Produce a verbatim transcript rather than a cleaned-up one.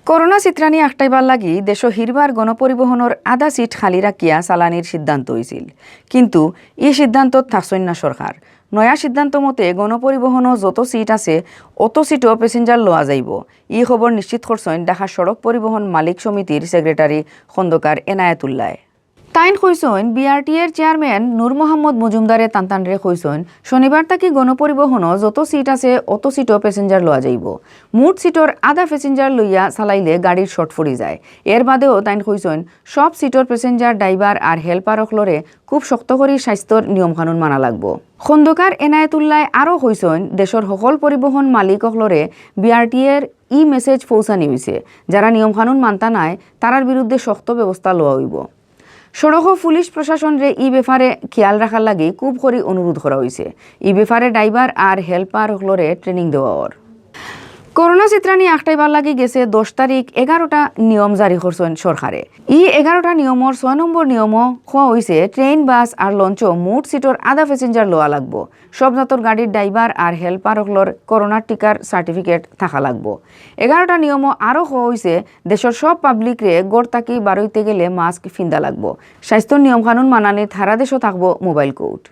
করোনা চিত্রানি আখটাইবার লাগি দেশো হিরবার গণপরিবহনর আধা সিট খালি রাখিয়া চালানির সিদ্ধান্ত অইছিল, কিন্তু ই সিদ্ধান্তত থাকছইন না সরকার। নয়া সিদ্ধান্ত মতে গণপরিবহনও যত সিট আছে, অত সিটও প্যাসেঞ্জার লওয়া যাইব। ই খবর নিশ্চিত করছইন ঢাকা সড়ক পরিবহন মালিক সমিতির সেক্রেটারি খন্দকার এনায়েতুল্লায়। তাইন কইছইন, বিআরটিএর চেয়ারম্যান নূর মোহাম্মদ মজুমদারে তানতানরে কইছইন, শনিবার থাকি গণপরিবহনও যত সিট আছে, অত সিটও প্যাসেঞ্জার লওয়া যাইব। মোট সিটর আধা প্যাসেঞ্জার লইয়া চালাইলে গাড়ির শর্ট পড়ি যায়। এর বাদেও তাইন কইছইন, সব সিটর প্যাসেঞ্জার, ড্রাইভার আর হেল্পার অকলরে খুব শক্ত করি স্বাস্থ্যর নিয়মকানুন মানা লাগবো। খন্দকার এনায়েতুল্লায় আরও কইছইন, দেশর হকল পরিবহন মালিক অকলরে বিআরটিএর ই মেসেজ পৌঁছানি অইছে। যারা নিয়মকানুন মানতা নায়, তারার বিরুদ্ধে শক্ত ব্যবস্থা লওয়া অইব। সড়কো পুলিশ প্রশাসনরে ই ব্যাপারে খিয়াল রাখার লাগি খুব করি অনুরোধ করা অইছে। ই ব্যাপারে ড্রাইভার আর হেল্পার অকলরে ট্রেনিং দেওয়া অর। করোনা চিত্রানি আখটাইবার লাগি গেছে দশ তারিখ এগারোটা নিয়ম জারি করছইন সরকারে। ই এগারোটা নিয়মর ছয় নম্বর নিয়মও কওয়া অইছে, ট্রেন, বাস আর লঞ্চো মোট সিটর আধা প্যাসেঞ্জার লওয়া লাগবো। সব জাতর গাড়ির ড্রাইভার আর হেল্পার অকলর করোনার টিকার সার্টিফিকেট থাকা লাগবো। এগারোটা নিয়মও আরও কওয়া অইছে, দেশর সব পাবলিকরে ঘর থাকি বারইতে গেলে মাস্ক ফিন্দা লাগবো। স্বাস্থ্যর নিয়মকানুন মানানিত হারা দেশো থাকবো মোবাইল কোর্ট।